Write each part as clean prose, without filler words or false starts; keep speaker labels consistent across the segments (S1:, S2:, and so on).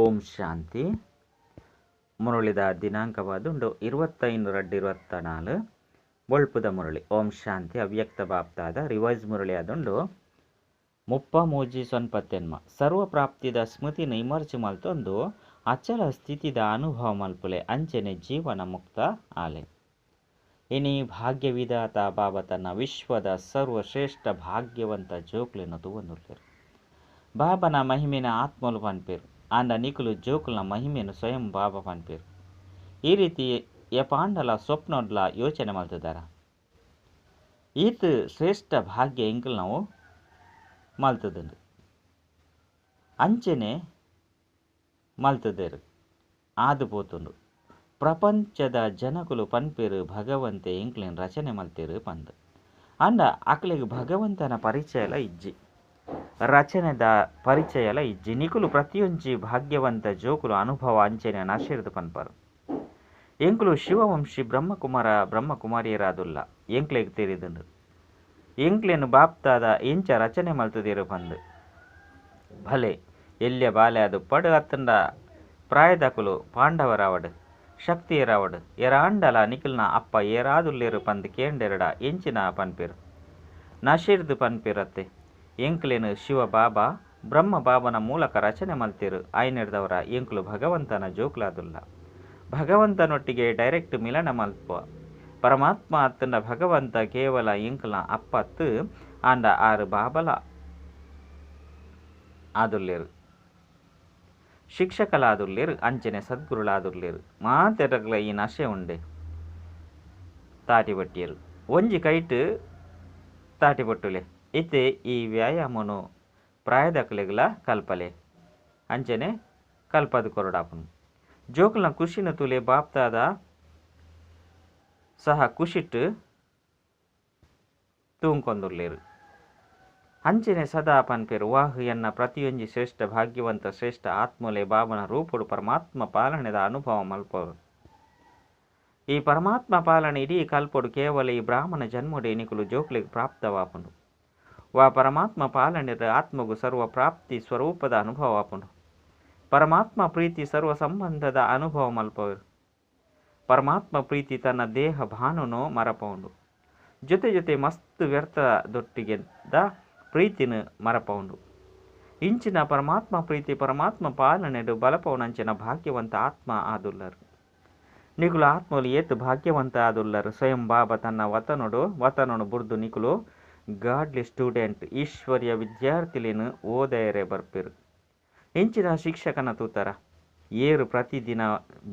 S1: ಓಂ ಶಾಂತಿ. ಮುರಳಿದ ದಿನಾಂಕವಾದುಂಡು 25/2/24 ಬೊಳ್ಪುದ ಮುರಳಿ. ಓಂ ಶಾಂತಿ. ಅವ್ಯಕ್ತ ಬಾಪ್ತಾದ ರಿವೈಸ್ ಮುರಳಿ ಆದುಂಡು 33:09. ಸರ್ವಪ್ರಾಪ್ತಿದ ಸ್ಮೃತಿನ ಇಮರ್ಜ್ ಮಲ್ತೊಂದು ಅಚಲ ಸ್ಥಿತಿದ ಅನುಭವ ಮಲ್ಪುಲೆ ಅಂಚನೆ ಜೀವನ ಮುಕ್ತ ಆಲೆ. ಇನಿ ಭಾಗ್ಯವಿದಾತ ಬಾಬಾ ತನ್ನ ವಿಶ್ವದ ಸರ್ವಶ್ರೇಷ್ಠ ಭಾಗ್ಯವಂತ ಜೋಕ್ಲೆನ ತೂವೊಂದುಲ್ಲೆರ್. ಬಾಬನ ಮಹಿಮೆನ ಆತ್ಮಲು ಪನ್ಪೆರ್, ಆಂಡ ನಿಕುಲು ಜೋಕುಲ್ನ ಮಹಿಮೆನು ಸ್ವಯಂ ಬಾಬಾ ಪನ್ಪೆರ್. ಈ ರೀತಿ ಯಪಾಂಡಲ ಸ್ವಪ್ನಡ್ಲ ಯೋಚನೆ ಮಲ್ತದಾರ. ಈತ್ ಶ್ರೇಷ್ಠ ಭಾಗ್ಯ ಎಂಕಲ್ ನಾವು ಮಲ್ತದಂಡು ಅಂಚನೆ ಮಲ್ತದೇರು ಆದು ಪೋತುಂಡು. ಪ್ರಪಂಚದ ಜನಕುಲು ಪನ್ಪೆರು ಭಗವಂತೆ ಎಂಕ್ಲೆನ್ ರಚನೆ ಮಲ್ತೇರು ಪಂದು, ಆಂಡ ಅಕ್ಲೆಗ್ ಭಗವಂತನ ಪರಿಚಯಲ ಇಜ್ಜಿ, ರಚನೆದ ಪರಿಚಯಲ ಇಜ್ಜಿ. ನಿಕುಲು ಪ್ರತಿಯೊಂಜಿ ಭಾಗ್ಯವಂತ ಜೋಕುಲು ಅನುಭವ ಅಂಚನೆ ನಶಿರ್ದು ಪನ್ಪರು. ಎಂಕುಲು ಶಿವವಂಶಿ ಬ್ರಹ್ಮಕುಮಾರ ಬ್ರಹ್ಮಕುಮಾರಿಯರಾದುಲ್ಲ ಎಂಕ್ಲೆಗ್ ತೆರಿದುಂಡು ಎಂಕ್ಲೆನ್ ಬಾಪ್ತಾದ ಎಂಚ ರಚನೆ ಮಲ್ತದೇರು ಪಂದು. ಭಲೆ ಎಲ್ಯ ಬಾಲೆ ಅದು ಪಡು ಅತ್ತಂಡ ಪ್ರಾಯದಕುಲು ಪಾಂಡವರಾವಡು ಶಕ್ತಿಯರಾವಡು ಎರಾಂಡಲ ನಿಖಲ್ನ ಅಪ್ಪ ಏರಾದುಲ್ಲೇರು ಪಂದು ಕೇಂಡೆರಡ ಎಂಚಿನ ಪನ್ಪೆರು ನಶಿರ್ದು ಪನ್ಪೆರತ್ತೆ. ಎಂಕ್ಲೆನ್ ಶಿವ ಬಾಬಾ ಬ್ರಹ್ಮ ಬಾಬನ ಮೂಲಕ ರಚನೆ ಮಲ್ತೇರು ಆಯ್ನೆಡ್ದವರ ಎಂಕುಲು ಭಗವಂತನ ಜೋಕ್ಲಾದುಲ್ಲ. ಭಗವಂತನೊಟ್ಟಿಗೆ ಡೈರೆಕ್ಟ್ ಮಿಲನ ಮಲ್ಪ. ಪರಮಾತ್ಮ ಅತ್ತಂಡ ಭಗವಂತ ಕೇವಲ ಎಂಕ್ಲ ಅಪ್ಪತ್ತು ಆಂಡ ಆರು ಬಾಬಲ ಆದುಲ್ಲೇರು, ಶಿಕ್ಷಕಲಾದುಲ್ಲೇರು, ಅಂಚನೆ ಸದ್ಗುರುಳಾದುಲ್ಲೇರು. ಮಾತೆರಗ್ಲ ಈ ನಶೆ ಉಂಡೆ ತಾಟಿ ಬಟ್ಟಿಯರು ಒಂಜಿ ಕೈಟ್ ತಾಟಿ ಬಟ್ಟುಲೆ ಇತ್ತೆ ಈ ವ್ಯಾಯಾಮನು ಪ್ರಾಯದಕ್ಲೆಗ್ಲ ಕಲ್ಪಲೆ ಅಂಚನೆ ಕಲ್ಪದು ಕೊರಡಾಪನು. ಜೋಕುಲ್ನ ಖುಷಿನ ತುಲೆ ಬಾಪ್ತಾದ ಸಹ ಖುಷಿಟ್ಟು ತೂಂಕೊಂದುಲ್ಲೇರು. ಅಂಚನೆ ಸದಾ ಪನ್ಪೆರು ವಾಹ್ ಎನ್ನ ಪ್ರತಿಯೊಂಜಿ ಶ್ರೇಷ್ಠ ಭಾಗ್ಯವಂತ ಶ್ರೇಷ್ಠ ಆತ್ಮಲೆ ಬಾಬನ ರೂಪುಡು ಪರಮಾತ್ಮ ಪಾಲನೆದ ಅನುಭವ ಮಲ್ಪರು. ಈ ಪರಮಾತ್ಮ ಪಾಲನೆ ಇಡೀ ಕಲ್ಪೊಡು ಕೇವಲ ಈ ಬ್ರಾಹ್ಮಣ ಜನ್ಮೊಡೆ ನಿಕುಲು ಜೋಕ್ಲೆಗ್ ಪ್ರಾಪ್ತವಾಪುಂಡು. ವಾ ಪರಮಾತ್ಮ ಪಾಲನೆದ ಆತ್ಮಗು ಸರ್ವ ಪ್ರಾಪ್ತಿ ಸ್ವರೂಪದ ಅನುಭವ ಆಪುಂಡು. ಪರಮಾತ್ಮ ಪ್ರೀತಿ ಸರ್ವ ಸಂಬಂಧದ ಅನುಭವ ಮಲ್ಪವರು. ಪರಮಾತ್ಮ ಪ್ರೀತಿ ತನ್ನ ದೇಹ ಭಾನುನು ಮರಪೌಂಡು, ಜೊತೆ ಜೊತೆ ಮಸ್ತ್ ವ್ಯರ್ಥ ದೊಟ್ಟಿಗೆದ ಪ್ರೀತಿನ ಮರಪೌಂಡು. ಇಂಚಿನ ಪರಮಾತ್ಮ ಪ್ರೀತಿ ಪರಮಾತ್ಮ ಪಾಲನೆಡು ಬಲಪೌನಂಚಿನ ಭಾಗ್ಯವಂತ ಆತ್ಮ ಆದುಲ್ಲರು. ನಿಕುಲು ಆತ್ಮಲು ಏತು ಭಾಗ್ಯವಂತ ಆದುಲ್ಲರು. ಸ್ವಯಂ ಬಾಬಾ ತನ್ನ ವತನೊಡು ಬುರ್ದು ನಿಕುಲು ಗಾಡ್ಲಿ ಸ್ಟೂಡೆಂಟ್ ಈಶ್ವರ್ಯ ವಿದ್ಯಾರ್ಥಿಲೇನು ಓದಯರೆ ಬರ್ಪೆರು. ಇಂಚಿನ ಶಿಕ್ಷಕನ ತೂತರ ಏರು ಪ್ರತಿದಿನ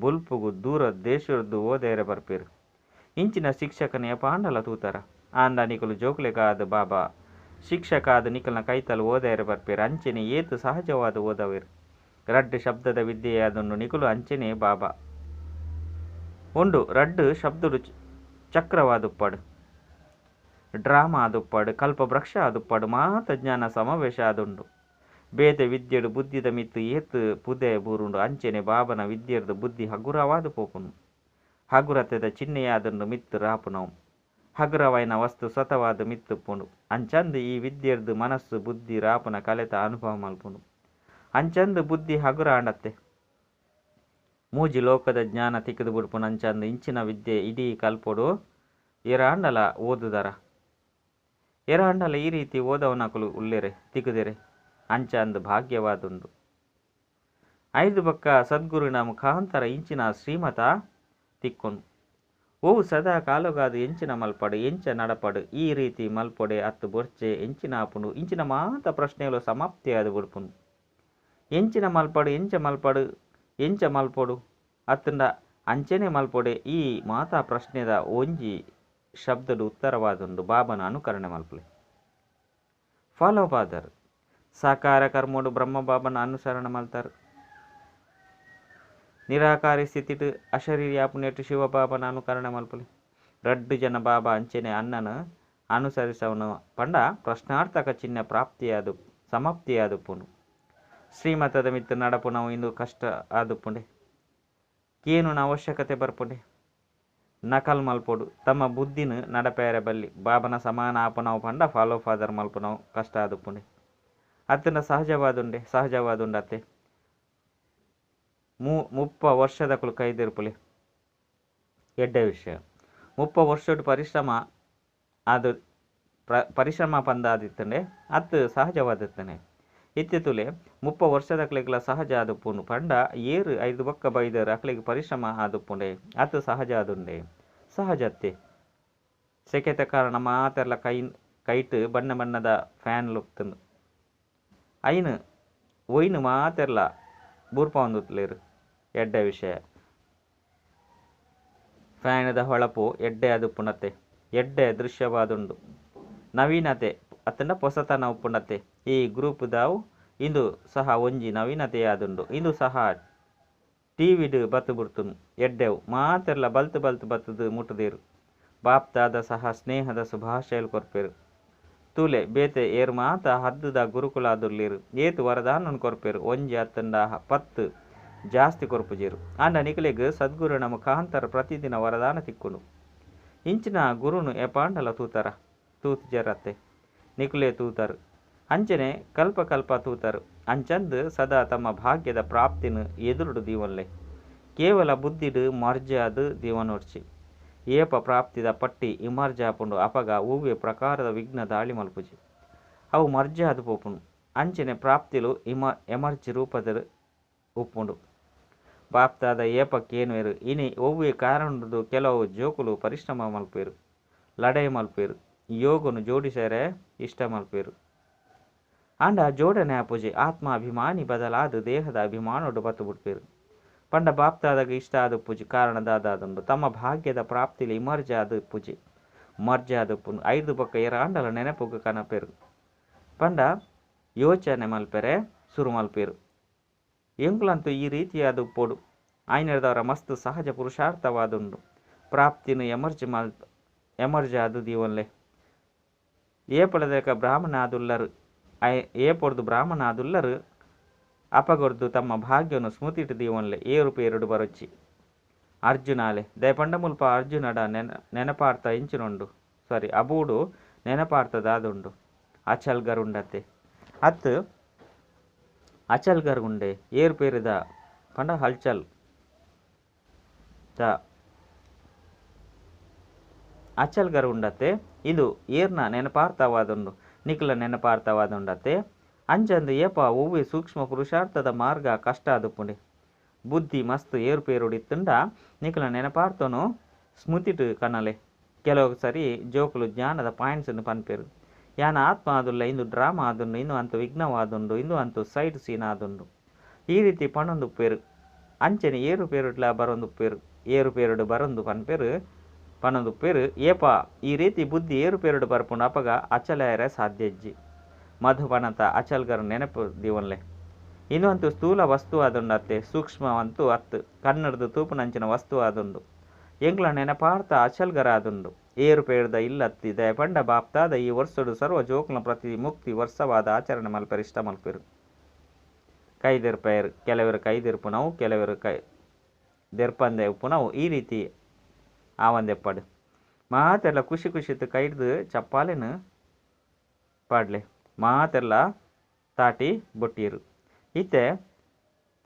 S1: ಬೊಲ್ಪುಗು ದೂರ ದೇಶದ್ದು ಓದಯರೆ ಬರ್ಪೆರು. ಇಂಚಿನ ಶಿಕ್ಷಕನ ಯಪಾಂಡಲ ತೂತರ. ಆಂಡ ನಿಕುಲು ಜೋಕ್ಲೆಗಾದ ಬಾಬಾ ಶಿಕ್ಷಕ ಆದ ನಿಕಲ್ನ ಕೈತಲು ಓದಯರೆ ಬರ್ಪೆರು. ಅಂಚನೆ ಏತು ಸಹಜವಾದ ಓದವೇರು. ರಡ್ಡು ಶಬ್ದದ ವಿದ್ಯೆಯಾದನ್ನು ನಿಕುಲು ಅಂಚನೆ ಬಾಬಾ ಉಂಡು. ರಡ್ಡು ಶಬ್ದಡು ಚಕ್ರವಾದುಪ್ಪಾಡು, ಡ್ರಾಮಾ ಆದುಪ್ಪಾಡು, ಕಲ್ಪವೃಕ್ಷ ಆದುಪ್ಪಾಡು, ಮಾತ ಜ್ಞಾನ ಸಮಾವೇಶ ಆದುಂಡು. ಬೇತೆ ವಿದ್ಯೆಡು ಬುದ್ಧಿದ ಮಿತ್ತು ಏತು ಪುದೆ ಬೂರುಂಡು. ಅಂಚನೆ ಬಾಬನ ವಿದ್ಯೆರ್ದು ಬುದ್ಧಿ ಹಗುರವಾದ ಪೋಪುನು. ಹಗುರತೆದ ಚಿಹ್ನೆಯಾದುಂಡು ಮಿತ್ತು ರಾಪುನವು. ಹಗುರವಾಯಿನ ವಸ್ತು ಸ್ವತವಾದ ಮಿತ್ತುಪ್ಪುಂಡು. ಅಂಚಂದು ಈ ವಿದ್ಯೆರ್ದು ಮನಸ್ಸು ಬುದ್ಧಿ ರಾಪುನ ಕಲೆತ ಅನುಭವ ಮಲ್ಪುಂಡು. ಅಂಚಂದು ಬುದ್ಧಿ ಹಗುರ ಆಂಡತ್ತೆ ಮೂಜಿ ಲೋಕದ ಜ್ಞಾನ ತಿಕ್ಕದು ಬಿಡ್ಪುಂಡು. ಅಂಚಂದು ಇಂಚಿನ ವಿದ್ಯೆ ಇಡೀ ಕಲ್ಪೊಡು ಏರಾಂಡಲ ಓದುದರ ಏರಾಂಡಲ ಈ ರೀತಿ ಓದವನಕುಲು ಉಲ್ಲೇರೆ ತಿಕ್ಕುದೇರೆ ಅಂಚಂದು ಭಾಗ್ಯವಾದುಂಡು. ಐದು ಬಕ್ಕ ಸದ್ಗುರುವಿನ ಮುಖಾಂತರ ಇಂಚಿನ ಶ್ರೀಮತ ತಿಕ್ಕೊಂಡು ಓ ಸದಾ ಕಾಲುಗಾದು ಎಂಚಿನ ಮಲ್ಪಡು ಎಂಚ ನಡಪಡು ಈ ರೀತಿ ಮಲ್ಪೊಡೆ ಅತ್ತು ಬೊರ್ಚೆ ಎಂಚಿನ ಆಪುಂಡು ಇಂಚಿನ ಮಾತ ಪ್ರಶ್ನೆಗಳು ಸಮಾಪ್ತಿಯಾದ ಬಿಡ್ಪುಂಡು. ಎಂಚಿನ ಮಲ್ಪಡು ಎಂಚ ಮಲ್ಪಡು ಎಂಚ ಮಲ್ಪೊಡು ಅತ್ತಂಡ ಅಂಚನೆ ಮಲ್ಪೊಡೆ ಈ ಮಾತಾ ಪ್ರಶ್ನೆದ ಒಂಜಿ ಶಬ್ದದ ಉತ್ತರವಾದುಂಡು. ಬಾಬನ ಅನುಕರಣೆ ಮಲ್ಪಲೆ ಫಾಲೋ ಫಾದರ್. ಸಾಕಾರ ಕರ್ಮೋಡು ಬ್ರಹ್ಮ ಬಾಬನ ಅನುಸರಣ ಮಲ್ತಾರು. ನಿರಾಕಾರಿ ಸ್ಥಿತಿಟ್ ಅಶರೀರಿ ಆಪುನೆಟ್ ಶಿವಬಾಬನ ಅನುಕರಣೆ ಮಲ್ಪಲೆ. ರಡ್ಡು ಜನ ಬಾಬಾ ಅಂಚನೆ ಅಣ್ಣನ ಅನುಸರಿಸವನು ಪಂಡ ಪ್ರಶ್ನಾರ್ಥಕ ಚಿಹ್ನೆ ಪ್ರಾಪ್ತಿಯಾದು ಸಮಾಪ್ತಿಯಾದುಪ್ಪುಂಡು. ಶ್ರೀಮತದ ಮಿತ್ತು ನಡಪುನವು ಇಂದು ಕಷ್ಟ ಆದುಪ್ಪುಂಡೆ. ಕೇನುನ ಅವಶ್ಯಕತೆ ಬರ್ಪುಂಡೆ. ನಕಲ್ ಮಲ್ಪೊಡು ತಮ್ಮ ಬುದ್ಧಿನ ನಡಪೇರೆ ಬಲ್ಲಿ. ಬಾಬನ ಸಮಾನ ಆಪುನವು ಪಂಡ ಫಾಲೋ ಫಾದರ್ ಮಲ್ಪುನವು ಕಷ್ಟ ಆದುಪ್ಪುಂಡೆ. ಅತ್ತಂಡ ಸಹಜವಾದುಂಡೆ ಸಹಜವಾದುಂಡತ್ತೆ. 30 ವರ್ಷದಕುಲು ಕೈದಿರ್ಪುಲೆ ಎಡ್ಡೆ ವಿಷಯ 30 ವರ್ಷದ ಪರಿಶ್ರಮ ಅದು ಪರಿಶ್ರಮ ಪಂದಾದಿತ್ತಂಡೆ ಅತ್ತು ಸಹಜವಾದಿತ್ತನೆ ಇತ್ತಿತುಲೆ 30 ವರ್ಷದಕ್ಲೆಗ್ಲ ಸಹಜ ಆದುಪ್ಪುಂಡು ಪಂಡ ಏರು 5 ಬೊಕ್ಕ ಬೈದರ್ ಅಕ್ಲೆಗ್ ಪರಿಶ್ರಮ ಆದುಪ್ಪುಂಡೆ ಅತ್ತು ಸಹಜ ಆದುಂಡೆ ಸಹಜತ್ತೆ ಸೆಕೆತ ಕಾರಣ ಮಾತೆರ್ಲ ಕೈಟ್ ಬಣ್ಣ ಬಣ್ಣದ ಫ್ಯಾನ್ ಲುಪ್ತುಂಡು ಐನು ಒಯ್ನು ಮಾತೆರ್ಲ ಬೂರ್ಪವೊಂದುಲ್ಲೆರ್ ಎಡ್ಡೆ ವಿಷಯ ಫ್ಯಾನದ ಹೊಳಪು ಎಡ್ಡೆ ಆದುಪ್ಪುನತೆ ಎಡ್ಡೆ ದೃಶ್ಯವಾದುಂಡು ನವೀನತೆ ಅತ್ತಂಡ ಪೊಸತನ ಉಪ್ಪುನತೆ ಈ ಗ್ರೂಪ್ ದಾವು ಇಂದು ಸಹ ಒಂಜಿ ನವೀನತೆಯಾದುಂಡು ಇಂದು ಸಹ ಟಿವಿಡ್ ಬತ್ತು ಬುಡ್ತುನು ಎಡ್ಡೆವು ಮಾತೆರ್ಲ ಬಲ್ತು ಬಲ್ತು ಬತ್ತುದು ಮುಟ್ಟುದೇರು ಬಾಪ್ತಾದ ಸಹ ಸ್ನೇಹದ ಶುಭಾಶಯಲು ಕೊರ್ಪೆರು ತೂಲೆ ಬೇತೆ ಏರು ಮಾತ ಹದ್ದುದ ಗುರುಕುಲಾದುಲ್ಲೇರು ಏತು ವರದಾನನ್ ಕೊರ್ಪೆರು ಒಂಜಿ ಅತ್ತಂಡ 10 ಜಾಸ್ತಿ ಕೊರ್ಪುಜೇರು ಆಂಡ ನಿಕಲೆಗ್ ಸದ್ಗುರುನ ಮುಖಾಂತರ ಪ್ರತಿದಿನ ವರದಾನ ತಿಕ್ಕುನು ಇಂಚಿನ ಗುರುನು ಎಪಾಂಡಲ ತೂತರ ತೂತು ಜರತ್ತೆ ನಿಕುಲೆ ತೂತರು ಅಂಚನೆ ಕಲ್ಪ ಕಲ್ಪ ತೂತರು ಅಂಚಂದು ಸದಾ ತಮ್ಮ ಭಾಗ್ಯದ ಪ್ರಾಪ್ತಿನ ಎದುರುಡು ದೀವನ್ಲೆ ಕೇವಲ ಬುದ್ಧಿಡು ಮರ್ಜಾದು ದೀವನೊಡ್ಚಿ ಏಪ ಪ್ರಾಪ್ತಿದ ಪಟ್ಟಿ ಇಮರ್ಜಾಪುಂಡು ಅಪಗ ಒವ್ವೆ ಪ್ರಕಾರದ ವಿಘ್ನ ದಾಳಿ ಮಲ್ಪುಜಿ ಅವು ಮರ್ಜಾದು ಪೋಪುಂಡು ಅಂಚನೆ ಪ್ರಾಪ್ತಿಲು ಎಮರ್ಜಿ ರೂಪದ ಉಪ್ಪುಂಡು ಬಾಪ್ತಾದ ಏಪಕ್ಕೇನುವೆರು ಇನಿ ಒವ್ವೆ ಕಾರಣದ್ದು ಕೆಲವು ಜೋಕುಲು ಪರಿಶ್ರಮ ಮಲ್ಪೇರು ಲಡಾಯಿ ಮಲ್ಪೇರು ಯೋಗನು ಜೋಡಿಸರೆ ಇಷ್ಟ ಮಲ್ಪೇರು ಆಂಡ ಜೋಡಣೆ ಆಪುಜಿ ಆತ್ಮ ಅಭಿಮಾನಿ ಬದಲಾದ ದೇಹದ ಅಭಿಮಾನೋಡು ಬತ್ತು ಬಿಡ್ಪೇರು ಪಂಡ ಬಾಪ್ತಾದಾಗ ಇಷ್ಟ ಆದ ಪೂಜೆ ಕಾರಣದಾದುಂಡು ತಮ್ಮ ಭಾಗ್ಯದ ಪ್ರಾಪ್ತಿಲಿ ಇಮರ್ಜಾದ ಪೂಜೆ ಮರ್ಜಾದ ಪುನ್ 5 ಬೊಕ್ಕ ಏರಾಂಡಲ ನೆನಪುಗು ಕನಪೇರು ಪಂಡ ಯೋಚನೆ ಮಲ್ಪೆರೆ ಸುರು ಮಲ್ಪೇರು ಎಂಕುಲಂತೂ ಈ ರೀತಿಯಾದ ಪೊಡು ಆಯ್ನದವರ ಮಸ್ತ್ ಸಹಜ ಪುರುಷಾರ್ಥವಾದುಂಡು ಪ್ರಾಪ್ತಿನ ಎಮರ್ಜಾದು ದೀವನ್ಲೆ ಏಪಳದಕ ಬ್ರಾಹ್ಮಣ ಆದುಲ್ಲರು ಏಪೊಡ್ದು ಬ್ರಾಹ್ಮಣ ಆದುಲ್ಲರು ಅಪಗೊರ್ದು ತಮ್ಮ ಭಾಗ್ಯವನ್ನು ಸ್ಮೃತಿಟ್ಟು ದೀವನ್ಲೆ ಏರು ಪೇರುಡು ಬರೊಚ್ಚಿ ಅರ್ಜುನಾಲೆ ದಯಪಂಡ ಮುಲ್ಪ ಅರ್ಜುನಡ ನೆನಪಾರ್ಥ ಇಂಚಿನುಂಡು ಸಾರಿ ಅಬೂಡು ನೆನಪಾರ್ಥದಾದುಂಡು ಅಚಲ್ಗರುಂಡತೆ ಅತ್ತು ಅಚಲ್ಗರುಂಡೆ ಏರು ಪೇರಿದ ಪಂಡ ಹಲ್ಚಲ್ the ಅಚಲ್ಗರುಂಡತೆ ಇದು ಏರ್ನ ನೆನಪಾರ್ಥವಾದುಂಡು ನಿಖಲ ನೆನಪಾರ್ಥವಾದುಂಡತೆ ಅಂಚಂದು ಏಪ ಒವ್ವೆ ಸೂಕ್ಷ್ಮ ಪುರುಷಾರ್ಥದ ಮಾರ್ಗ ಕಷ್ಟ ಆದುಪ್ಪುಂಡೆ ಬುದ್ಧಿ ಮಸ್ತ್ ಏರುಪೇರುಡಿತ್ತುಂಡ ನಿಖಲ ನೆನಪಾರ್ಥನು ಸ್ಮೃತಿಟು ಕನಲೆ ಕೆಲವು ಸರಿ ಜೋಕುಲು ಜ್ಞಾನದ ಪಾಯಿಂಟ್ಸನ್ನು ಪನ್ಪೇರು ಯಾನ ಆತ್ಮ ಆದುಲ್ಲ ಇಂದು ಡ್ರಾಮಾ ಆದುಂಡು ಇಂದು ಅಂತು ವಿಘ್ನವಾದುಂಡು ಇಂದು ಅಂತು ಸೈಡ್ ಸೀನ್ ಆದುಂಡು ಈ ರೀತಿ ಪಣೊಂದುಪ್ಪೇರು ಅಂಚನೆ ಏರುಪೇರುಡ್ಲ ಬರೊಂದುಪ್ಪೇರು ಏರುಪೇರುಡು ಬರೊಂದು ಪನ್ಪೇರು ಪಣೊಂದುಪ್ಪೇರು ಏಪ ಈ ರೀತಿ ಬುದ್ಧಿ ಏರುಪೇರುಡು ಬರ್ಪುಂಡು ಅಪಗ ಅಚಲಯರೆ ಸಾಧ್ಯಜ್ಜಿ ಮಧುಬನತ ಅಚಲ್ಗರು ನೆನಪು ದೀವನ್ಲೆ ಇನ್ನೊಂದು ಸ್ಥೂಲ ವಸ್ತು ಆದುಂಡತ್ತೆ ಸೂಕ್ಷ್ಮವಂತೂ ಅತ್ತು ಕನ್ನಡದ ತೂಪುನಂಚಿನ ವಸ್ತು ಆದುಂಡು ಎಂಗ್ಲ ನೆನಪಾರ್ಥ ಅಚಲ್ಗರ ಆದುಂಡು ಏರುಪೇರ್ದ ಇಲ್ಲತ್ತಿ ದಯಪಂಡ ಬಾಪ್ತಾದ ಈ ವರ್ಷಡು ಸರ್ವ ಜೋಕ್ನ ಪ್ರತಿ ಮುಕ್ತಿ ವರ್ಷವಾದ ಆಚರಣೆ ಮಲ್ಪೆರು ಇಷ್ಟ ಮಲ್ಪೆರು ಕೈದೆರ್ಪೇರು ಕೆಲವರು ಕೈದೆರ್ಪುನವು ಕೆಲವರು ಕೈ ದೆರ್ಪಂದೆ ಉಪ್ಪುನವು ಈ ರೀತಿ ಆವಂದೆಪ್ಪಡು ಮಾತೆಲ್ಲ ಖುಷಿ ಖುಷಿತ್ತು ಕೈಡ್ದು ಚಪ್ಪಾಲೆನು ಪಾಡ್ಲೆ ಮಾತೆಲ್ಲ ತಾಟಿ ಬೊಟ್ಟಿಯರು ಇತ್ತೆ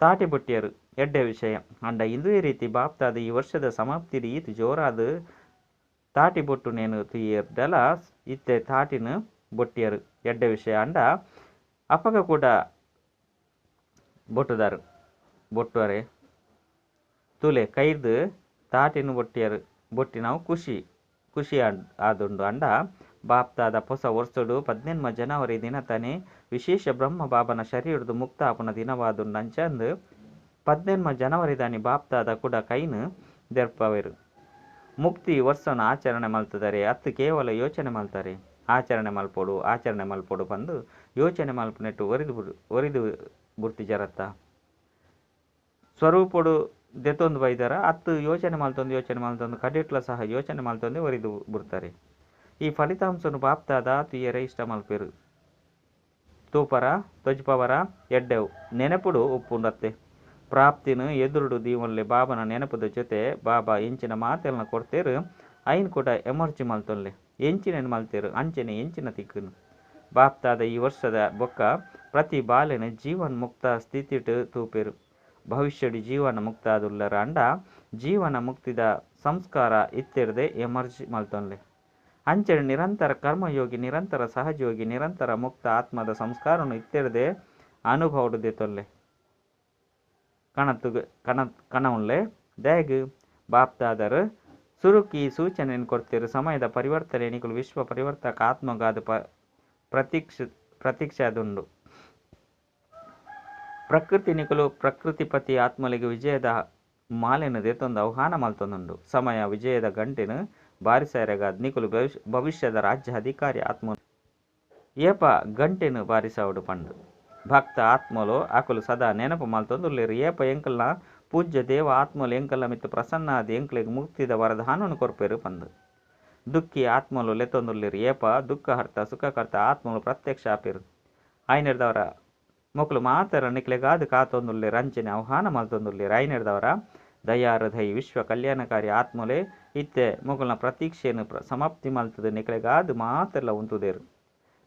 S1: ತಾಟಿ ಬೊಟ್ಟಿಯರು ಎಡ್ಡೆ ವಿಷಯ ಅಂಡ ಇಂದು ಈ ರೀತಿ ಬಾಪ್ತಾದ ಈ ವರ್ಷದ ಸಮಾಪ್ತಿ ಈತು ಜೋರಾದ ತಾಟಿ ಬೊಟ್ಟು ನೇನು ತುಯ್ಯರ್ಡಲ ಇತ್ತೆ ತಾಟಿನ ಬೊಟ್ಟಿಯರು ಎಡ್ಡೆ ವಿಷಯ ಅಂಡ ಅಪ್ಪಗ ಕೂಡ ಬೊಟ್ಟುದಾರು ಬೊಟ್ಟುವರೆ ತುಲೆ ಕೈದು ತಾಟಿನ ಬೊಟ್ಟಿಯರು ಬೊಟ್ಟಿ ನಾವು ಖುಷಿ ಖುಷಿ ಆದುಂಡು ಅಂಡ ಬಾಪ್ತಾದ ಹೊಸ ವರ್ಷಡು 18 ಜನವರಿ ದಿನ ತಾನೆ ವಿಶೇಷ ಬ್ರಹ್ಮ ಬಾಬನ ಶರೀರದ ಮುಕ್ತ ಆಪುನ ದಿನವಾದುಂಡು ಅಂಚಂದು 18 ಜನವರಿ ದಾನಿ ಬಾಪ್ತಾದ ಕೂಡ ಕೈನು ದೆರ್ಪವೆರು ಮುಕ್ತಿ ವರ್ಷನ ಆಚರಣೆ ಮಲ್ತದರೆ ಅತ್ತು ಕೇವಲ ಯೋಚನೆ ಮಲ್ತಾರೆ ಆಚರಣೆ ಮಲ್ಪೊಡು ಆಚರಣೆ ಮಲ್ಪೊಡು ಬಂದು ಯೋಚನೆ ಮಲ್ಪನೆಟ್ಟು ಒರಿದು ಒರಿದು ಬುರ್ತಿ ಜರತ್ತ ಸ್ವರೂಪಡು ದೆತ್ತೊಂದು ಬೈದಾರ ಅತ್ತು ಯೋಚನೆ ಮಲ್ತೊಂದು ಯೋಚನೆ ಮಲ್ತೊಂದು ಕಡಿಟ್ಲ ಸಹ ಯೋಚನೆ ಮಲ್ತೊಂದು ಒರಿದು ಬಿಡ್ತಾರೆ. ಈ ಫಲಿತಾಂಶನು ಬಾಪ್ತಾದ ತುಯ್ಯರೆ ಇಷ್ಟ ಮಲ್ಪೆರು ತೂಪರ ತೊಜ್ಪವರ ಎಡ್ಡೆವು ನೆನಪುಡು ಉಪ್ಪುಂಡತ್ತೆ ಪ್ರಾಪ್ತಿನ ಎದುರುಡು ದೀವನ್ಲೆ ಬಾಬನ ನೆನಪುದ ಜೊತೆ ಬಾಬಾ ಎಂಚಿನ ಮಾತೆಲ್ನ ಕೊಡ್ತೇರು ಐನ್ ಕೂಡ ಎಮರ್ಜಿ ಮಲ್ತೊನ್ಲೆ ಎಂಚಿನ ಮಲ್ತೇರು ಅಂಚನೆ ಎಂಚಿನ ತಿಕ್ಕುನು ಬಾಪ್ತಾದ ಈ ವರ್ಷದ ಬೊಕ್ಕ ಪ್ರತಿ ಬಾಲೆನ ಜೀವನ್ ಮುಕ್ತ ಸ್ಥಿತಿಟು ತೂಪೆರು. ಭವಿಷ್ಯಡು ಜೀವನ ಮುಕ್ತಾದುಲ್ಲರ ಅಂಡ ಜೀವನ ಮುಕ್ತಿದ ಸಂಸ್ಕಾರ ಇತ್ತೆರ್ದೆ ಎಮರ್ಜ್ ಮಲ್ತೊನ್ಲೆ. ಅಂಚನೆ ನಿರಂತರ ಕರ್ಮಯೋಗಿ ನಿರಂತರ ಸಹಜಯೋಗಿ ನಿರಂತರ ಮುಕ್ತ ಆತ್ಮದ ಸಂಸ್ಕಾರನು ಇತ್ತೆರ್ದೆ ಅನುಭವಡು ದೆತೊಲ್ಲೆ ಕಣತುಗ ಕಣ ಕಣವುನ್ಲೆ ದಾಗ್ ಬಾಪ್ತಾದರು ಸುರುಕಿ ಸೂಚನೆಯನ್ನು ಕೊಡ್ತಿರು. ಸಮಯದ ಪರಿವರ್ತನೆ ನಿಕುಲು ವಿಶ್ವ ಪರಿವರ್ತಕ ಆತ್ಮಗಾದ ಪ್ರತೀಕ್ಷಾದುಂಡು. ಪ್ರಕೃತಿ ನಿಕುಲು ಪ್ರಕೃತಿಪತಿ ಆತ್ಮಲಿಗೆ ವಿಜಯದ ಮಾಲೆನು ದೇತೊಂದು ಆಹ್ವಾನ ಮಲ್ತೊಂದುಂಡು. ಸಮಯ ವಿಜಯದ ಗಂಟೆನು ಬಾರಿಸಾಯರೆಗಾದ್ ನಿಕುಲು ಭವಿಷ್ಯದ ರಾಜ್ಯ ಅಧಿಕಾರಿ ಆತ್ಮ ಏಪ ಗಂಟೆನು ಬಾರಿಸಾವಡು ಪಂಡು ಭಕ್ತ ಆತ್ಮಲು ಅಕುಲು ಸದಾ ನೆನಪು ಮಲ್ತೊಂದುಲ್ಲೆರ್. ಏಪ ಎಂಕಲ್ನ ಪೂಜ್ಯ ದೇವ ಆತ್ಮಲು ಎಂಕಲ್ನ ಮಿತ್ತು ಪ್ರಸನ್ನ ಆದ್ ಎಂಕ್ಲೆಗ್ ಮುಕ್ತಿದ ವರದಾನನು ಕೊರ್ಪೆರು ಪಂದು ದುಃಖಿ ಆತ್ಮಲು ಲೆತ್ತೊಂದುಲ್ಲೆರ್. ಏಪ ದುಃಖ ಹರ್ತ ಸುಖಕರ್ತ ಆತ್ಮಲು ಪ್ರತ್ಯಕ್ಷ ಆಪೆರು. ಆಯ್ನೆರ್ದವರ ಮೊಕುಲು ಮಾತರ ನಿಕ್ಲೆಗಾದ್ ಕಾತೊಂದುಲ್ಲೆರ್ ಅಂಚನೆ ಆಹ್ವಾನ ಮಲ್ತೊಂದುಲ್ಲೆರ್. ಆಯ್ನೆರ್ದವರ ದಯಾರಧೈ ವಿಶ್ವ ಕಲ್ಯಾಣಕಾರಿ ಆತ್ಮಲೆ ಇತ್ತೆ ಮೊಕಲ್ನ ಪ್ರತೀಕ್ಷೆಯನ್ನು ಸಮಾಪ್ತಿ ಮಲ್ತದ ನಿಕ್ಲೆಗಾದ್ ಮಾತೆರ್ಲ ಉಂತುದೆರು.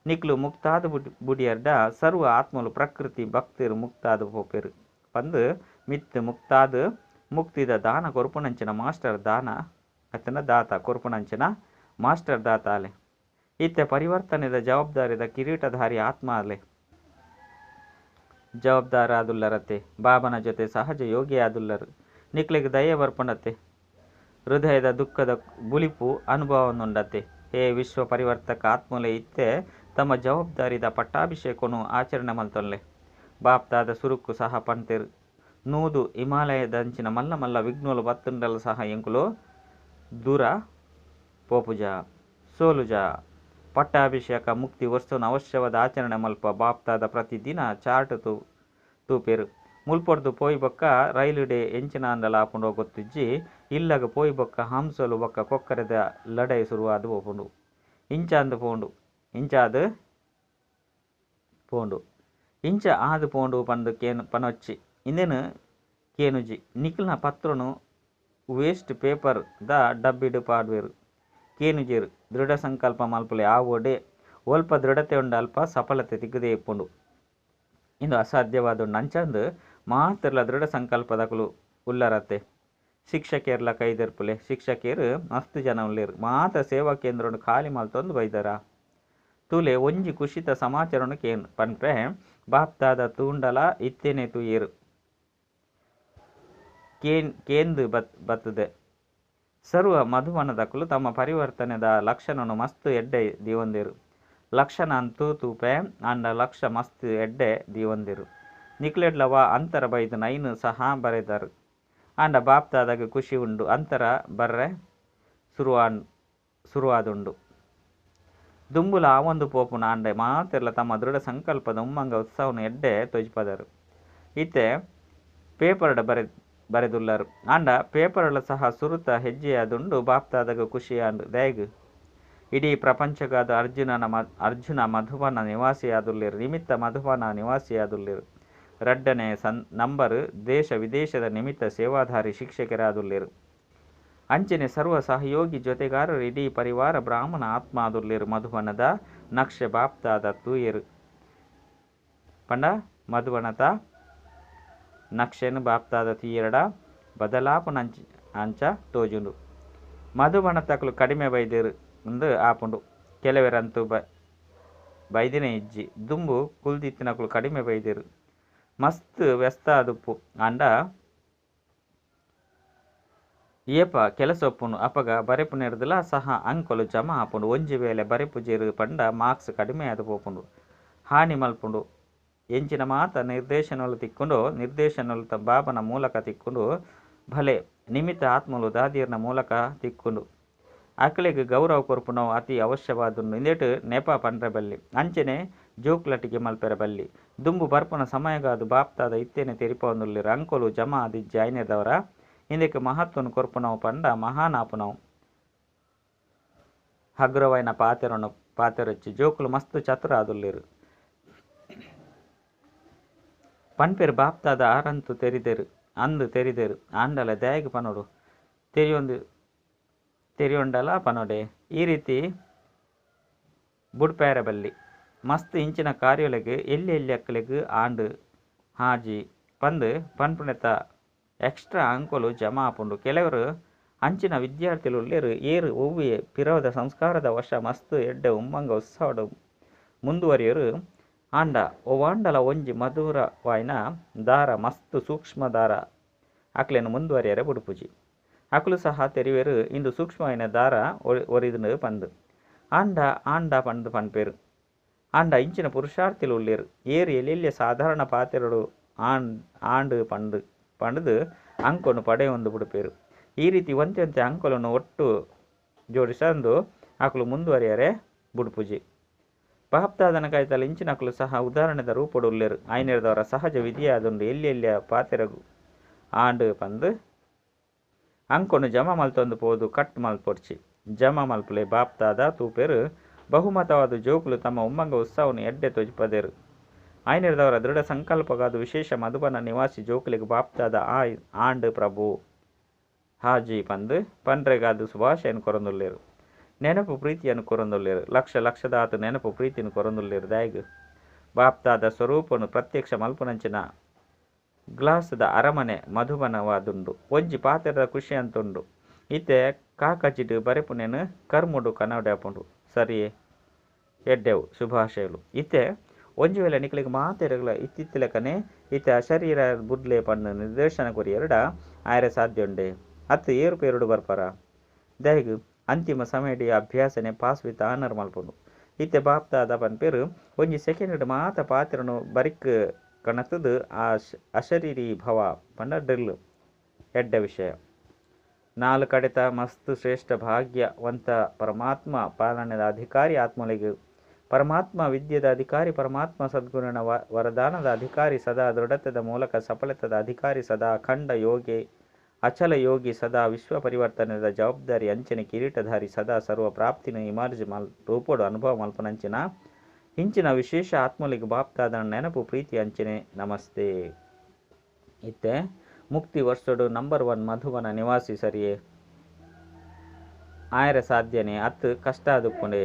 S1: ನಿಕ್ಲು ಮುಕ್ತಾದ ಬುಡಿಯರ್ಡ ಸರ್ವ ಆತ್ಮಲು ಪ್ರಕೃತಿ ಭಕ್ತರು ಮುಕ್ತಾದ ಪೋಪೆರು ಪಂದು ಮಿತ್ತು ಮುಕ್ತಾದ ಮುಕ್ತಿದ ದಾನ ಕೊರ್ಪುನಂಚಿನ ಮಾಸ್ಟರ್ ದಾನ ಅತ್ತನ ದಾತ ಕೊರ್ಪುನಂಚಿನ ಮಾಸ್ಟರ್ ದಾತ ಅಲೆ. ಇತ್ತೆ ಪರಿವರ್ತನೆದ ಜವಾಬ್ದಾರಿದ ಕಿರೀಟಧಾರಿ ಆತ್ಮ ಅಲೆ ಜವಾಬ್ದಾರ ಆದುಲ್ಲರತೆ ಬಾಬನ ಜೊತೆ ಸಹಜ ಯೋಗಿ ಆದುಲ್ಲರು. ನಿಕ್ಲೆಗ್ ದಯೆ ಬರ್ಪುಂಡತೆ ಹೃದಯದ ದುಃಖದ ಬುಲಿಪು ಅನುಭವನುಂಡತೆ. ಹೇ ವಿಶ್ವ ಪರಿವರ್ತಕ ಆತ್ಮಲೆ ಇತ್ತೆ ತಮ್ಮ ಜವಾಬ್ದಾರಿದ ಪಟ್ಟಾಭಿಷೇಕನು ಆಚರಣೆ ಮಲ್ತೊನ್ಲೆ. ಬಾಪ್ತಾದ ಸುರುಕು ಸಹ ಪಂತೆರು ನೂದು ಹಿಮಾಲಯದಂಚಿನ ಮಲ್ಲ ಮಲ್ಲ ವಿಘ್ನೋಲು ಬತ್ತುಂಡಲ ಸಹ ಎಂಕುಲು ದೂರ ಪೋಪುಜ ಸೋಲುಜ. ಪಟ್ಟಾಭಿಷೇಕ ಮುಕ್ತಿ ವರ್ಷನ ಅವಶ್ಯವಾದ ಆಚರಣೆ ಮಲ್ಪ ಬಾಪ್ತಾದ ಪ್ರತಿದಿನ ಚಾರ್ಟ್ ತೂಪೆರು. ಮುಲ್ಪೊರ್ದು ಪೋಯಿ ಬೊಕ್ಕ ರೈಲುಡೆ ಎಂಚಿನ ಅಂಡಲ ಆಪುಂಡೋ ಗೊತ್ತಿಜ್ಜಿ. ಇಲ್ಲಗ ಪೋಯಿ ಬೊಕ್ಕ ಹಂಸಲು ಬೊಕ್ಕ ಕೊಕ್ಕರೆದ ಲಡೈ ಶುರುವಾದ್ ಪೋಪುಂಡು. ಇಂಚಾಂದು ಪೋಂಡು ಇಂಚಾದ್ ಪೋಂಡು ಇಂಚ ಆದ್ ಪೋಂಡು ಪಂದು ಕೇನು ಪನೊಚ್ಚಿ ಇಂದೆನು ಕೇನುಜಿ. ನಿಕ್ಲ್ನ ಪತ್ರನು ವೇಸ್ಟ್ ಪೇಪರ್ ದ ಡಬ್ಬಿಡು ಪಾಡ್ವೆರು ಕೇನುಜೆರು. ದೃಢ ಸಂಕಲ್ಪ ಮಲ್ಪುಲೆ ಆವೊಡೆ ಒಲ್ಪ ದೃಢತೆ ಉಂಡು ಅಲ್ಪ ಸಫಲತೆ ತಿಕ್ಕದೇ ಇಪ್ಪುಂಡು. ಇಂದು ಅಸಾಧ್ಯವಾದುಂಡು ಅಂಚಾಂದು ಮಾತೆರ್ಲ ದೃಢ ಸಂಕಲ್ಪದಕುಲು ಉಲ್ಲರತೆ. ಶಿಕ್ಷಕಿಯರ್ಲ ಕೈದೆರ್ಪುಲೆ ಶಿಕ್ಷಕಿಯರು ಮಸ್ತ್ ಜನ ಉಲ್ಲೆರ್. ಮಾತ ಸೇವಾ ಕೇಂದ್ರನು ಖಾಲಿ ಮಲ್ತೊಂದು ಬೈದಾರ ತೂಲೆ ಒಂಜಿ ಕುಷಿತ ಸಮಾಚಾರನು ಕೇನ್ ಪನ್ಪೆ ಬಾಪ್ತಾದ ತೂಂಡಲ ಇತ್ತೇನೆ ತೂಯೆರು ಕೇಂದು ಬತ್ತದೆ. ಸರ್ವ ಮಧುಬನದಕುಲು ತಮ್ಮ ಪರಿವರ್ತನೆದ ಲಕ್ಷಣನು ಮಸ್ತ್ ಎಡ್ಡೆ ದೀವೊಂದೆರು. ಲಕ್ಷಣ ಅಂತೂ ತೂಪೆ ಆಂಡ ಲಕ್ಷ ಮಸ್ತ್ ಎಡ್ಡೆ ದೀವೊಂದೆರು. ನಿಕ್ಲೆಡ್ಲ ವಾ ಅಂತರ ಬೈದು ನೈನು ಸಹ ಬರೆದರು. ಆಂಡ ಬಾಪ್ತಾದಾಗ ಖುಷಿ ಉಂಡು ಅಂತರ ಬರ್ರೆ ಶುರುವಾದುಂಡು. ದುಂಬುಲ ಆವೊಂದು ಪೋಪುನ ಆಂಡ ಮಾತೆರ್ಲ ತಮ್ಮ ದೃಢ ಸಂಕಲ್ಪದ ಉಮ್ಮಂಗ ಉತ್ಸವನು ಎಡ್ಡೆ ತೋಜಿಪದರು. ಇತ್ತೆ ಪೇಪರ್ಡ ಬರೆದುಲ್ಲರು. ಆಂಡ ಪೇಪರ್ಲ ಸಹ ಸುರುತ ಹೆಜ್ಜೆಯಾದುಂಡು ಬಾಪ್ತಾದಾಗ ಖುಷಿಯಾಂಡು. ದಾಯೆಗ್ ಇಡೀ ಪ್ರಪಂಚಗಾದ ಅರ್ಜುನ ಮಧುಬನ ನಿವಾಸಿಯಾದುಲ್ಲೆರು. ನಿಮಿತ್ತ ಮಧುಬನ ನಿವಾಸಿಯಾದುಲ್ಲೆರು. ರಡ್ಡನೆ ನಂಬರ್ ದೇಶ ವಿದೇಶದ ನಿಮಿತ್ತ ಸೇವಾಧಾರಿ ಶಿಕ್ಷಕರಾದುಲ್ಲೆರು. ಅಂಚನೆ ಸರ್ವ ಸಹಯೋಗಿ ಜೊತೆಗಾರರು ಇಡೀ ಪರಿವಾರ ಬ್ರಾಹ್ಮಣ ಆತ್ಮ ಆದುಲ್ಲೆರು. ಮಧುಬನದ ನಕ್ಷೆ ಬಾಪ್ತಾದ ತೂಯೆರು ಪಂಡ ಮಧುಬನದ ನಕ್ಷೆನು ಬಾಪ್ತಾದ ತೂಯೆರಡ ಬದಲಾಪುನ ಅಂಚ ತೋಜುಂಡು. ಮಧುಬನ ತಕಲು ಕಡಿಮೆ ಬೈದೆರು ಅಂದು ಆಪುಂಡು. ಕೆಲವರಂತೂ ಬೈದಿನ ಇಜ್ಜಿ ದುಂಬು ಕುಲ್ದಿತ್ತಿನಕುಲು ಕಡಿಮೆ ಬೈದೆರು. ಮಸ್ತ್ ವ್ಯಸ್ತ ಆದುಪ್ಪು ಆಂಡ ಏಪ ಕೆಲಸ ಒಪ್ಪುಂಡು ಅಪಗ ಬರೆಪುನೆರ್ದಲ ಸಹ ಅಂಕಲು ಜಮಾ ಆಪುಂಡು. ಒಂಜಿ ವೇಳೆ ಬರೆಪುಜೆರು ಪಂಡ ಮಾರ್ಕ್ಸ್ ಕಡಿಮೆ ಆದ್ ಪೋಪುಂಡು ಹಾನಿ ಮಲ್ಪುಂಡು. ಎಂಚಿನ ಮಾತ ನಿರ್ದೇಶನಲು ತಿಕ್ಕೊಂಡು ನಿರ್ದೇಶನಲು ಬಾಬನ ಮೂಲಕ ತಿಕ್ಕೊಂಡು ಭಲೆ ನಿಮಿತ್ತ ಆತ್ಮಲು ದಾದಿಯರ್ನ ಮೂಲಕ ತಿಕ್ಕೊಂಡು ಅಕಲೆಗ್ ಗೌರವ ಕೊರ್ಪುನವು ಅತಿ ಅವಶ್ಯವಾದುಂಡು. ಇಂದೆಟ್ ನೆಪ ಪಂಡ್ರೆ ಬಲ್ಲಿ ಅಂಚನೆ ಜೋಕ್ಲಟಿಗೆ ಮಲ್ಪೆರೆ ಬಲ್ಲಿ. ದುಂಬು ಬರ್ಪುನ ಸಮಯಗಾದು ಬಾಪ್ತಾದ ಇತ್ತೇನೆ ತೆರಿಪೊಂದುಲ್ಲೆರ್. ಅಂಕೊಲು ಜಮಾ ಆದಿಜ್ಜಿ ಆಯ್ನೆದವರ ಇಂದಕ್ಕೆ ಮಹತ್ವನು ಕೊರ್ಪುನವು ಪಂಡ ಮಹಾನ್ ಆಪುನವು. ಹಗ್ರವಾಯಿನ ಪಾತೆರನು ಪಾತೆರೊಚ್ಚಿ ಜೋಕುಲು ಮಸ್ತ್ ಚತುರ ಆದುಲ್ಲೆರ್. ಪನ್ಪೆರ್ ಬಾಪ್ತಾದ ಆರಂತು ತೆರಿದೆರು ಅಂದು ತೆರಿದೆರು ಆಂಡಲ ದಾಯೆಗ್ ಪನೊಡು ತೆರಿಯೊಂಡಲ ಪನೊಡೆ. ಈ ರೀತಿ ಬುಡ್ಪೇರೆ ಬಲ್ಲಿ. ಮಸ್ತ್ ಇಂಚಿನ ಕಾರ್ಯೊಲೆಗ್ ಎಲ್ಲಿ ಎಲ್ಲಿ ಅಕ್ಕಲೆಗ್ ಆಂಡ್ ಹಾಜಿ ಪಂದ್ ಪನ್ಪುನೆತ ಎಕ್ಸ್ಟ್ರಾ ಅಂಕೊಲು ಜಮಾ ಆಪುಂಡು. ಕೆಲವೆರ್ ಅಂಚಿನ ವಿದ್ಯಾರ್ಥಿಲು ಉಲ್ಲೆರ್ ಏರ್ ಒವ್ವೇ ಪಿರವುದ ಸಂಸ್ಕಾರದ ವಶ ಮಸ್ತ್ ಎಡ್ಡೆ ಉಮ್ಮಂಗ ಉತ್ಸಾಹಡ್ ಮುಂದುವರಿಯೆರ್. ಆಂಡ ಒವ್ವಾಂಡಲ ಒಂಜಿ ಮಧುರವಾಯಿನ ದಾರ ಮಸ್ತ್ ಸೂಕ್ಷ್ಮ ದಾರ ಅಕ್ಲೆನ್ ಮುಂದುವರಿಯರೆ ಬುಡ್ಪುಜಿ. ಅಕುಲು ಸಹ ತೆರಿವೆರ್ ಇಂದು ಸೂಕ್ಷ್ಮವಾಯಿನ ದಾರ ಒರಿದ್ಂಡ್ ಪಂದ್. ಆಂಡ ಆಂಡ ಪಂದ್ ಪನ್ಪೆರ್. ಆಂಡ ಇಂಚಿನ ಪುರುಷಾರ್ಥಿಲು ಉಲ್ಲೆರ್ ಏರ್ ಎಲ್ಯೆಲ್ಯ ಸಾಧಾರಣ ಪಾತೆರೊಡು ಆಂಡ್ ಪಂದ್ ಪಂಡ್ದ್ ಅಂಕೊನು ಪಡೆಯೊಂದು ಬುಡ್ಪೆರ್. ಈ ರೀತಿ ಒಂತೆ ಒಂತೆ ಅಂಕೊలను ಒಟ್ಟು ಜೋಡಿಸಂದು ಅಕುಲು ಮುಂದುವರಿಯರೆ ಬುಡ್ಪುಜಿ. ಬಾಪ್ದಾದನ ಕೈತಲ್ ಇಂಚಿನಕುಲು ಸಹ ಉದಾಹರಣೆದ ರೂಪೊಡು ಉಲ್ಲೆರ್. ಐನೆರ್ದವರ ಸಹಜ ವಿಧಿಯಾದುಂಡು ಎಲ್ಯೆಲ್ಯ ಪಾತೆರಗು ಆಂಡ್ ಪಂದ್ ಅಂಕೊನು ಜಮಾ ಮಲ್ತೊಂದು ಪೋದು ಕಟ್ ಮಲ್ಪೊಡ್ಚಿ. ಜಮಾ ಮಲ್ಪುಲೆ ಬಾಪ್ದಾದ ತೂಪೆರ್ ಬಹುಮತವಾದ್ ಜೋಕುಲು ತಮ್ಮ ಉಮ್ಮಂಗ ಉತ್ಸಾಹನು ಎಡ್ಡೆ ತೋಜಿಪದೆರ್. ಐನೆರ್ದವರ ದೃಢ ಸಂಕಲ್ಪಗಾದ್ ವಿಶೇಷ ಮಧುಬನ ನಿವಾಸಿ ಜೋಕುಲೆಗ್ ಬಾಪ್ದಾದ ಆಂಡ್ ಪ್ರಭು ಹಾಜಿ ಪಂದ್ ಪನ್ರೆಗಾದ್ ಶುಭಾಶಯನ್ ಕೊರೊಂದುಲ್ಲೆರ್. ನೆನಪು ಪ್ರೀತಿಯನ್ನು ಕೊರೊಂದುಲ್ಲೆರ್. ಲಕ್ಷ ಲಕ್ಷದಾತ್ ನೆನಪು ಪ್ರೀತಿನ ಕೊರೊಂದುಲ್ಲೆರ್ ದಾಯೆಗ್ ಬಾಪ್ದಾದ ಸ್ವರೂಪನು ಪ್ರತ್ಯಕ್ಷ ಮಲ್ಪುನಂಚಿನ ಗ್ಲಾಸ್ದ ಅರಮನೆ ಮಧುಬನವಾದುಂಡು. ಒಂಜಿ ಪಾತೆರದ ಖುಷಿ ಅಂತುಂಡು. ಇತ್ತೆ ಕಾಕಜಿಡ್ ಬರೆಪುನೆನ್ ಕರ್ಮೊಡು ಕನವಡೆ ಆಪುಂಡು. ಸರಿಯೇ ಎಡ್ಡೆವು ಶುಭಾಶಯಲು. ಇತ್ತೆ ಒಂಜಿ ವೇಳೆ ನಿಕಲೆಗ್ ಮಾತೆರೆಗ್ಲ ಇತ್ತಿತ್ತಿಲೆಕನೆ ಇತ್ತೆ ಅಶರೀರ ಬುಡ್ಲೆ ಪಂದ್ ನಿರ್ದೇಶನ ಕೊರಿಯೆರ್ಡ ಆಯೆರೆ ಸಾಧ್ಯ ಉಂಡೆ ಅತ್ ಏರುಪೇರುಡು ಬರ್ಪರ ದಾಯೆಗ್ ಅಂತಿಮ ಸಮಯಡ್ ಅಭ್ಯಾಸನೆ pass with honour ಮಲ್ಪುಂಡು. ಇತ್ತೆ ಬಾಪ್ದಾದ ಪನ್ಪೆರ್ ಒಂಜಿ ಸೆಕೆಂಡ್ ಮಾತ ಪಾತೆರನು ಬರಿಕ್ ಕಣತುದು ಆ ಅಶರೀರಿ ಭವ ಪಂಡ ಡ್ರಿಲ್ ಎಡ್ಡೆ ವಿಷಯ. ನಾಲ್ ಕಡೆತ ಮಸ್ತ್ ಶ್ರೇಷ್ಠ ಭಾಗ್ಯವಂತ ಪರಮಾತ್ಮ ಪಾಲನೆದ ಅಧಿಕಾರಿ ಆತ್ಮಲೆಗ್ ಪರಮಾತ್ಮ ವಿದ್ಯೆದ ಅಧಿಕಾರಿ ಪರಮಾತ್ಮ ಸದ್ಗುಣನ ವರದಾನದ ಅಧಿಕಾರಿ ಸದಾ ದೃಢತೆದ ಮೂಲಕ ಸಫಲತೆದ ಅಧಿಕಾರಿ ಸದಾ ಅಖಂಡ ಯೋಗಿ ಅಚಲ ಯೋಗಿ ಸದಾ ವಿಶ್ವ ಪರಿವರ್ತನೆದ ಜವಾಬ್ದಾರಿ ಅಂಚನೆ ಕಿರೀಟಧಾರಿ ಸದಾ ಸರ್ವ ಪ್ರಾಪ್ತಿನ ಇಮರ್ಜ್ ಮಲ್ ರೂಪೊಡು ಅನುಭವ ಮಲ್ಪುನಂಚಿನ ಇಂಚಿನ ವಿಶೇಷ ಆತ್ಮಲೆಗ್ ಬಾಪ್ದಾದನ ನೆನಪು ಪ್ರೀತಿ ಅಂಚನೆ ನಮಸ್ತೆ. ಇತ್ತೆ ಮುಕ್ತಿ ವರ್ಷಡು ನಂಬರ್ 1 ಮಧುಬನ ನಿವಾಸಿ ಸರಿಯೇ ಆಯೆರೆ ಸಾಧ್ಯನೇ ಅತ್ ಕಷ್ಟ ಆದುಪ್ಪುಂಡೆ.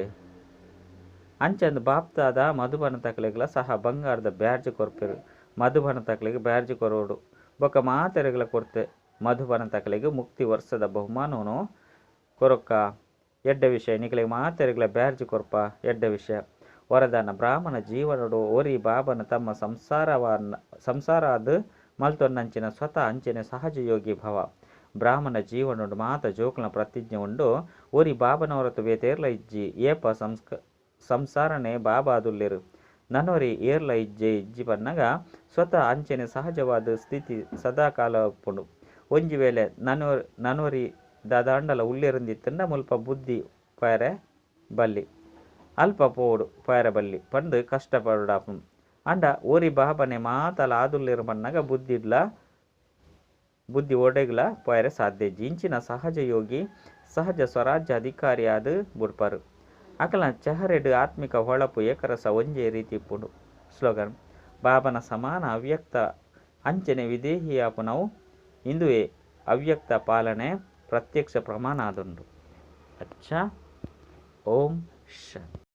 S1: ಅಂಚಂದ್ ಬಾಪ್ದಾದ ಮಧುಬನ ತಕಲೆಗ್ಲ ಸಹ ಬಂಗಾರದ ಬ್ಯಾಡ್ಜ್ ಕೊರ್ಪೆರ್. ಮಧುಬನ ತಕಲೆಗ್ ಬ್ಯಾಡ್ಜ್ ಕೊರೋಡು ಬೊಕ್ಕ ಮಾತೆರೆಗ್ಲ ಕೊರ್ತೆ. ಮಧುಬನ ತಕಲೆಗ್ ಮುಕ್ತಿ ವರ್ಷದ ಬಹುಮಾನನು ಕೊರೊಕ್ಕ ಎಡ್ಡೆ ವಿಷಯ. ನಿಕಲೆಗ್ ಮಾತೆರೆಗ್ಲ ಬ್ಯಾಡ್ಜ್ ಕೊರ್ಪ ಎಡ್ಡೆ ವಿಷಯ. ವರದಾನ ಬ್ರಾಹ್ಮಣ ಜೀವನಡು ಒರಿ ಬಾಬನ ತಮ್ಮ ಸಂಸಾರಾದ್ ಮಲ್ತೊನ್ನಂಚಿನ ಸ್ವತಃ ಅಂಚನೆ ಸಹಜ ಯೋಗಿ ಭವ. ಬ್ರಾಹ್ಮಣ ಜೀವನಡು ಮಾತ ಜೋಕುಲ್ನ ಪ್ರತಿಜ್ಞೆ ಉಂಡು ಒರಿ ಬಾಬನ ಹೊರತು ಬೇತೇರ್ಲ ಇಜ್ಜಿ. ಏಪ ಸಂಸಾರನೆ ಬಾಬಾದುಲ್ಲೆರ್ ನನೊರಿ ಏರ್ಲ ಇಜ್ಜೆ ಇಜ್ಜಿ ಪನ್ನಗ ಸ್ವತಃ ಅಂಚನೆ ಸಹಜವಾದ ಸ್ಥಿತಿ ಸದಾ ಕಾಲ ಉಪ್ಪುಂಡು. ಒಂಜಿ ವೇಳೆ ನನೊರಿ ದಾದಾಂಡಲ ಉಲ್ಲೆರಂದಿತ್ತಂಡ ಮುಲ್ಪ ಬುದ್ಧಿ ಪೋಯರೆ ಬಲ್ಲಿ ಅಲ್ಪ ಪೋವೊಡು ಪೋಯರೆ ಬಲ್ಲಿ ಪಂದ್ ಕಷ್ಟ ಪಡಾಪುಂಡು. ಆಂಡ ಒರಿ ಬಾಬನೆ ಮಾತಲ ಆದುಲ್ಲೆರ್ ಪನ್ನಗ ಬುದ್ಧಿಡ್ಲ ಬುದ್ಧಿ ಒಡೆಗ್ಲ ಪೋಯರೆ ಸಾಧ್ಯ ಇಜ್ಜಿ. ಇಂಚಿನ ಸಹಜ ಯೋಗಿ ಸಹಜ ಸ್ವರಾಜ್ಯ ಅಧಿಕಾರಿ ಆದ್ ಬುಡ್ಪರು. ಅಕಲ್ನ ಚೆಹರೆಡ್ ಆತ್ಮಿಕ ಹೊಳಪು ಏಕರಸ ಒಂಜೇ ರೀತಿ ಇಪ್ಪುಂಡು. ಸ್ಲೋಗನ್ ಬಾಬನ ಸಮಾನ ಅವ್ಯಕ್ತ ಅಂಚನೆ ವಿದೇಹಿಯಾಪುನವು ಇಂದುವೇ ಅವ್ಯಕ್ತ ಪಾಲನೆ ಪ್ರತ್ಯಕ್ಷ ಪ್ರಮಾಣ ಆದುಂಡು. ಅಚ್ಚಾ ಓಂ ಶಾಂತಿ.